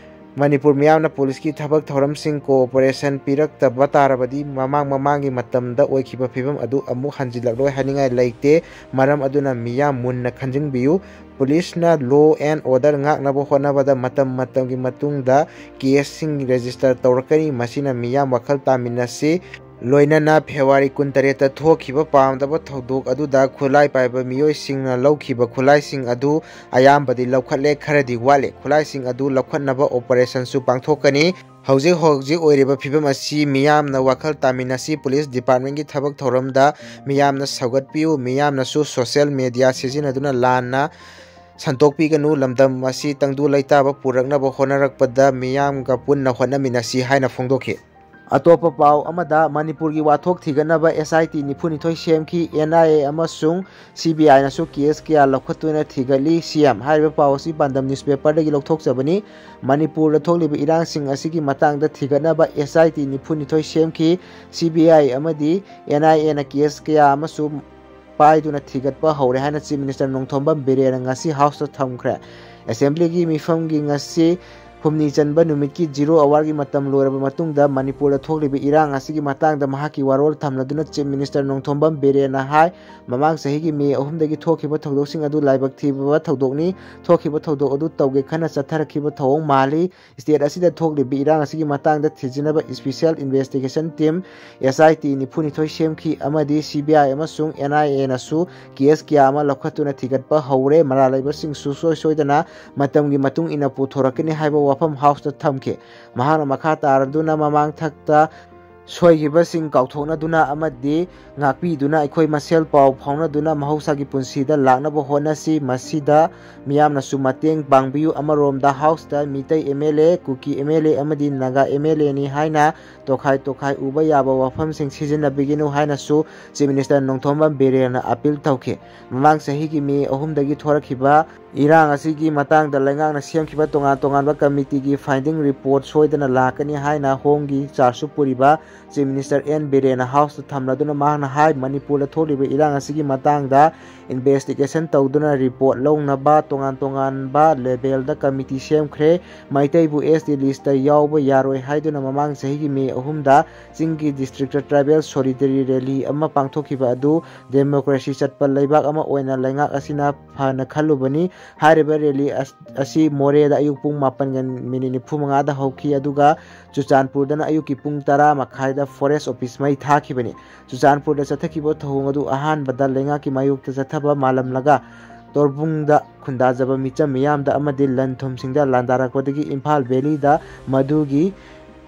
ꯃꯅꯤꯄꯨꯔ ꯃꯤꯌꯥꯝꯅ ꯄꯨꯂꯤꯁꯀꯤ ꯊꯕꯛ ꯊꯧꯔꯝꯁꯤꯡ cooperation ꯄꯤꯔꯛꯇꯕ ꯇꯥꯔꯕꯗꯤ ꯃꯃꯥꯡ ꯃꯃꯥꯡꯒꯤ ꯃꯇꯝꯗ ꯑꯣꯏꯈꯤꯕ ꯐꯤꯕꯝ ꯑꯗꯨ ꯑꯃꯨꯛ ꯍꯟꯖꯤꯜꯂꯛꯂꯣꯏ ꯍꯥꯏꯅꯤꯡꯉꯥꯏ ꯂꯩꯇꯦ꯫ ꯃꯔꯝ ꯑꯗꯨꯅ ꯃꯤꯌꯥꯝ ꯃꯨꯟꯅ ꯈꯟꯖꯤꯟꯕꯤꯌꯨ꯫ ꯄꯨꯂꯤꯁꯅ law and order ꯉꯥꯛꯅꯕ ꯍꯣꯠꯅꯕꯗ ꯃꯇꯝ ꯃꯇꯝꯒꯤ ꯃꯇꯨꯡꯗ case ꯁꯤꯡ register ꯇꯧꯔꯛꯀꯅꯤ꯫ ꯃꯁꯤꯅ ꯃꯤꯌꯥꯝ ꯋꯥꯈꯜ ꯇꯥꯃꯤꯟꯅꯁꯤ꯫ ꯂꯣꯏꯅꯅ February ꯀꯨꯟꯇꯔꯦꯠꯇ ꯊꯣꯛꯈꯤꯕ ꯄꯥꯝꯗꯕ ꯊꯧꯗꯣꯛ ꯑꯗꯨꯗ ꯈꯨꯠꯂꯥꯏ ꯄꯥꯏꯕ ꯃꯤꯑꯣꯏꯁꯤꯡꯅ ꯂꯧꯈꯤꯕ ꯈꯨꯠꯂꯥꯏꯁꯤꯡ ꯑꯗꯨ ꯑꯌꯥꯝꯕꯗꯤ ꯂꯧꯈꯠꯂꯦ, ꯈꯔꯗꯤ ꯋꯥꯠꯂꯤ꯫ ꯈꯨꯠꯂꯥꯏꯁꯤꯡ ꯑꯗꯨ ꯂꯧꯈꯠꯅꯕ operation ꯁꯨ ꯄꯥꯡꯊꯣꯛꯀꯅꯤ꯫ ꯍꯧꯖꯤꯛ ꯍꯧꯖꯤꯛ ꯑꯣꯏꯔꯤꯕ ꯐꯤꯕꯝ ꯑꯁꯤ ꯃꯤꯌꯥꯝꯅ ꯋꯥꯈꯜ ꯇꯥꯃꯤꯟꯅꯁꯤ꯫ Police Department ꯀꯤ ꯊꯕꯛ ꯊꯧꯔꯝꯗ ꯃꯤꯌꯥꯝꯅ ꯁꯧꯒꯠꯄꯤꯌꯨ꯫ ꯃꯤꯌꯥꯝꯅꯁꯨ social media ꯁꯤꯖꯤꯟꯅꯗꯨꯅ ꯂꯥꯟꯅ ꯁꯟꯗꯣꯛꯄꯤꯒꯅꯨ꯫ ꯂꯝꯗꯝ ꯑꯁꯤ ꯇꯪꯗꯨ ꯂꯩꯇꯥꯕ ꯄꯨꯔꯛꯅꯕ ꯍꯣꯠꯅꯔꯛꯄꯗ ꯃꯤꯌꯥꯝꯒ ꯄꯨꯟꯅ ꯍꯣꯠꯅꯃꯤꯟꯅꯁꯤ ꯍꯥꯏꯅ ꯐꯣꯡꯗꯣꯛꯈꯤ꯫ ꯑꯇꯣꯞꯄ ꯄꯥꯎ ꯑꯃꯗ, ꯃꯅꯤꯄꯨꯔꯒꯤ ꯋꯥꯊꯣꯛ ꯊꯤꯒꯠꯅꯕ S I T ꯅꯤꯐꯨꯅꯤꯊꯣꯏ ꯁꯦꯝꯈꯤ꯫ N I A ꯑꯃꯁꯨꯡ C B I ꯅꯁꯨ case ꯀꯌꯥ ꯂꯧꯈꯠꯇꯨꯅ ꯊꯤꯒꯠꯂꯤ꯫ C M ꯍꯥꯏꯔꯤꯕ ꯄꯥꯎ ꯑꯁꯤ ꯄꯥꯟꯗꯝ newspaper ꯗꯒꯤ ꯂꯧꯊꯣꯛꯆꯕꯅꯤ꯫ ꯃꯅꯤꯄꯨꯔꯗ ꯊꯣꯛꯂꯤꯕ ꯏꯔꯥꯡꯁꯤꯡ ꯑꯁꯤꯒꯤ ꯃꯇꯥꯡꯗ ꯊꯤꯒꯠꯅꯕ S I T ꯅꯤꯐꯨꯅꯤꯊꯣꯏ ꯁꯦꯝꯈꯤ꯫ C B I ꯑꯃꯗꯤ N I A ꯅ case ꯀꯌꯥ ꯑꯃꯁꯨ ꯄꯥꯏꯗꯨꯅ ꯊꯤꯒꯠꯄ ꯍꯧꯔꯦ ꯍꯥꯏꯅ Chief Minister ꯅꯣꯡꯊꯣꯝꯕꯝ ꯕꯤꯔꯦꯟꯅ ꯉꯁꯤ House ꯇ ꯊꯝꯈ꯭ꯔꯦ꯫ Assembly ꯒꯤ ꯃꯤꯐꯝꯒꯤ ꯉꯁꯤ ꯍꯨꯝꯅꯤ ꯆꯟꯕ ꯅꯨꯃꯤꯠꯀꯤ zero hour ꯒꯤ ꯃꯇꯝ ꯂꯣꯏꯔꯕ ꯃꯇꯨꯡꯗ ꯃꯅꯤꯄꯨꯔꯗ ꯊꯣꯛꯂꯤꯕ ꯏꯔꯥꯡ ꯑꯁꯤꯒꯤ ꯃꯇꯥꯡꯗ ꯃꯍꯥꯛꯀꯤ ꯋꯥꯔꯣꯜ ꯊꯝꯂꯗꯨꯅ Chief Minister ꯅꯣꯡꯊꯣꯝꯕꯝ ꯕꯤꯔꯦꯟꯅ ꯍꯥꯏ, ꯃꯃꯥꯡ ꯆꯍꯤꯒꯤ May ꯑꯍꯨꯝꯗꯒꯤ ꯊꯣꯛꯈꯤꯕ ꯊꯧꯗꯣꯛꯁꯤꯡ ꯑꯗꯨ ꯂꯥꯏꯕꯛ ꯊꯤꯕ ꯊꯧꯗꯣꯛꯅꯤ꯫ ꯊꯣꯛꯈꯤꯕ ꯊꯧꯗꯣꯛ ꯑꯗꯨ ꯇꯧꯒꯦ ꯈꯟꯅ ꯆꯠꯊꯔꯛꯈꯤꯕ ꯊꯧꯑꯣꯡ ꯃꯥꯜꯂꯤ꯫ State ꯑꯁꯤꯗ ꯊꯣꯛꯂꯤꯕ ꯏꯔꯥꯡ ꯑꯁꯤꯒꯤ ꯃꯇꯥꯡꯗ ꯊꯤꯖꯤꯟꯅꯕ Special Investigation Team, S I T ꯅꯤꯐꯨꯅꯤꯊꯣꯏ ꯁꯦꯝꯈꯤ ꯑꯃꯗꯤ C B I ꯑꯃꯁꯨꯡ N I A ꯅꯁꯨ case ꯀꯌꯥ ꯑꯃ ꯂꯧꯈꯠꯇꯨꯅ ꯊꯤꯒꯠꯄ ꯍꯧꯔꯦ꯫ ꯃꯔꯥꯜ ꯂꯩꯕꯁꯤꯡꯁꯨ ꯁꯨꯡꯁꯣꯏ ꯁꯣꯏꯗꯅ ꯃꯇꯝꯒꯤ ꯃꯇꯨꯡ ꯏꯟꯅ ꯄꯨꯊꯣꯔꯛꯀꯅꯤ ꯍꯥꯏꯕ ꯋꯥꯐꯝ ꯋꯥꯐꯝ ꯍꯥꯎꯁꯇ ꯊꯝꯈꯤ꯫ ꯃꯍꯥꯛꯅ ꯃꯈꯥ ꯇꯥꯔꯗꯨꯅ ꯃꯃꯥꯡ ꯊꯛꯇ ꯁꯣꯏꯈꯤꯕꯁꯤꯡ ꯀꯥꯎꯊꯣꯛꯅꯗꯨꯅ ꯑꯃꯗꯤ ꯉꯥꯛꯄꯤꯗꯨꯅ ꯑꯩꯈꯣꯏ ꯃꯁꯦꯜ ꯄꯥꯎ ꯐꯥꯎꯅꯗꯨꯅ ꯃꯍꯧꯁꯥꯒꯤ ꯄꯨꯟꯁꯤꯗ ꯂꯥꯛꯅꯕ ꯍꯣꯠꯅꯁꯤ꯫ ꯃꯁꯤꯗ ꯃꯤꯌꯥꯝꯅꯁꯨ ꯃꯇꯦꯡ ꯄꯥꯡꯕꯤꯌꯨ꯫ ꯑꯃꯔꯣꯝꯗ ꯍꯥꯎꯁꯇ Meitei M L A, Kuki M L A ꯑꯃꯗꯤ ꯅꯥꯒꯥ ꯑꯦꯝ ꯑꯦꯜ ꯑꯦꯅꯤ ꯍꯥꯏꯅ ꯇꯣꯈꯥꯏ ꯇꯣꯈꯥꯏ ꯎꯕ ꯌꯥꯕ ꯋꯥꯐꯝꯁꯤꯡ ꯁꯤꯖꯤꯟꯅꯕꯤꯒꯅꯨ ꯍꯥꯏꯅꯁꯨ ꯆꯤꯐ ꯃꯤꯅꯤꯁꯇꯔ ꯅꯣꯡꯊꯣꯝꯕꯝ ꯕꯤꯔꯦꯟꯅ ꯑꯄꯤꯜ ꯇꯧꯈꯤ꯫ ꯃꯃꯥꯡ ꯆꯍꯤꯒꯤ ꯃꯦ ꯑꯍꯨꯝꯗꯒꯤ ꯊꯣꯔꯛꯈꯤꯕ ꯏꯔꯥꯡ ꯑꯁꯤꯒꯤ ꯃꯇꯥꯡꯗ ꯂꯩꯉꯥꯛꯅ ꯁꯦꯝꯈꯤꯕ ꯇꯣꯉꯥꯟ ꯇꯣꯉꯥꯟꯕ ꯀꯃꯤꯇꯤꯒꯤ ꯐꯥꯏꯟꯗꯤꯡ ꯔꯤꯄꯣꯔꯠ ꯁꯣꯏꯗꯅ ꯂꯥꯛꯀꯅꯤ ꯍꯥꯏꯅ ꯍꯣꯝꯒꯤ ꯆꯥꯔꯖꯁꯨ ꯄꯨꯔꯤꯕ ꯆꯤꯐ ꯃꯤꯅꯤꯁꯇꯔ ꯑꯦꯟ ꯕꯤꯔꯦꯟꯅ ꯍꯥꯎꯁꯇ ꯊꯝꯂꯗꯨꯅ ꯃꯍꯥꯛꯅ ꯍꯥꯏ, ꯃꯅꯤꯄꯨꯔꯗ ꯊꯣꯛꯂꯤꯕ ꯏꯔꯥꯡ ꯑꯁꯤꯒꯤ ꯃꯇꯥꯡꯗ ꯏꯟꯚꯦꯁꯇꯤꯒꯦꯁꯟ ꯇꯧꯗꯨꯅ ꯔꯤꯄꯣꯔꯠ ꯂꯧꯅꯕ ꯇꯣꯉꯥꯟ ꯇꯣꯉꯥꯟꯕ ꯂꯦꯚꯦꯜꯗ ꯀꯃꯤꯇꯤ ꯁꯦꯝꯈ꯭ꯔꯦ꯫ ꯃꯩꯇꯩꯕꯨ ꯑꯦꯁ ꯇꯤ ꯂꯤꯁꯇ ꯌꯥꯎꯕ ꯌꯥꯔꯣꯏ ꯍꯥꯏꯗꯨꯅ ꯃꯃꯥꯡ ꯆꯍꯤꯒꯤ ꯃꯦ ꯑꯍꯨꯝꯗ ꯆꯤꯡꯒꯤ ꯗꯤꯁꯇ꯭ꯔꯤꯛꯇ ꯇ꯭ꯔꯥꯏꯕꯦꯜ ꯁꯣꯂꯤꯗꯔꯤ ꯔꯦꯂꯤ ꯑꯃ ꯄꯥꯡꯊꯣꯛꯈꯤꯕ ꯑꯗꯨ ꯗꯦꯃꯣꯀ꯭ꯔꯦꯁꯤ ꯆꯠꯄ ꯂꯩꯕꯥꯛ ꯑꯃ ꯑꯣꯏꯅ ꯂꯩꯉꯥꯛ ꯑꯁꯤꯅ ꯐꯅ ꯈꯜꯂꯨꯕꯅꯤ꯫ ꯍꯥꯏꯔꯤꯕ ꯔꯦꯂꯤ ꯑꯁ-, ꯑꯁꯤ ꯃꯣꯔꯦꯗ ꯑꯌꯨꯛ ꯄꯨꯡ ꯃꯥꯄꯟꯒ ꯃꯤꯅꯤꯠ ꯅꯤꯐꯨ ꯃꯉꯥꯗ ꯍꯧꯈꯤ, ꯑꯗꯨꯒ ꯆꯨꯔꯆꯥꯟꯄꯨꯔꯗꯅ ꯑꯌꯨꯛꯀꯤ ꯄꯨꯡ ꯇꯔꯥ ꯃꯈꯥꯏꯗ ꯐꯣꯔꯦꯁ ꯑꯣꯐꯤꯁ ꯃꯩ ꯊꯥꯈꯤꯕꯅꯤ꯫ ꯆꯨꯔꯆꯥꯟꯄꯨꯔꯗ ꯆꯠꯊꯈꯤꯕ ꯊꯧꯑꯣꯡ ꯑꯗꯨ ꯑꯍꯥꯟꯕꯗ ꯂꯩꯉꯥꯛꯀꯤ ꯃꯥꯌꯣꯛꯇ ꯆꯠꯊꯕ ꯃꯥꯜꯂꯝꯂꯒ ꯇꯣꯔꯕꯨꯡꯗ ꯈꯨꯟꯗꯥꯖꯕ ꯃꯤꯆꯝ ꯃꯤꯌꯥꯝꯗ ꯑꯃꯗꯤ ꯂꯟ ꯊꯨꯝꯁꯤꯡꯗ ꯂꯥꯟꯗꯥꯔꯛꯄꯗꯒꯤ ꯏꯝꯐꯥꯜ ꯚꯦꯂꯤꯗ ꯃꯗꯨꯒꯤ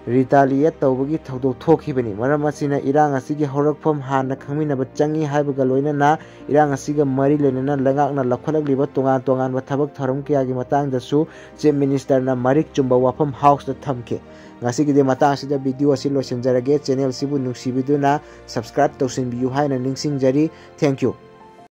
ꯔꯤꯇꯥꯂꯤꯌꯦꯠ ꯇꯧꯕꯒꯤ ꯊꯧꯗꯣꯛ ꯊꯣꯛꯈꯤꯕꯅꯤ꯫ ꯃꯔꯝ ꯑꯁꯤꯅ ꯏꯔꯥꯡ ꯑꯁꯤꯒꯤ ꯍꯧꯔꯛꯐꯝ ꯍꯥꯟꯅ ꯈꯪꯃꯤꯟꯅꯕ ꯆꯪꯏ ꯍꯥꯏꯕꯒ ꯂꯣꯏꯅꯅ ꯏꯔꯥꯡ ꯑꯁꯤꯒ ꯃꯔꯤ ꯂꯩꯅꯅ ꯂꯩꯉꯥꯛꯅ ꯂꯧꯈꯠꯂꯛꯂꯤꯕ ꯇꯣꯉꯥꯟ ꯇꯣꯉꯥꯟꯕ ꯊꯕꯛ ꯊꯧꯔꯝ ꯀꯌꯥꯒꯤ ꯃꯇꯥꯡꯗꯁꯨ ꯆꯤꯐ ꯃꯤꯅꯤꯁꯇꯔꯅ ꯃꯔꯤꯛ ꯆꯨꯝꯕ ꯋꯥꯐꯝ ꯍꯥꯎꯁꯇ ꯊꯝꯈꯤ꯫ ꯉꯁꯤꯒꯤꯗꯤ ꯃꯇꯥꯡ ꯑꯁꯤꯗ ꯚꯤꯗꯤꯑꯣ ꯑꯁꯤ ꯂꯣꯏꯁꯤꯟꯖꯔꯒꯦ꯫ ꯆꯦꯅꯦꯜꯁꯤꯕꯨ ꯅꯨꯡꯁꯤꯕꯤꯗꯨꯅ ꯁꯕꯁꯀ꯭ꯔꯥꯏꯕ ꯇꯧꯁꯤꯟꯕꯤꯌꯨ ꯍꯥꯏꯅ ꯅꯤꯡꯁꯤꯡꯖꯔꯤ꯫ Thank you꯫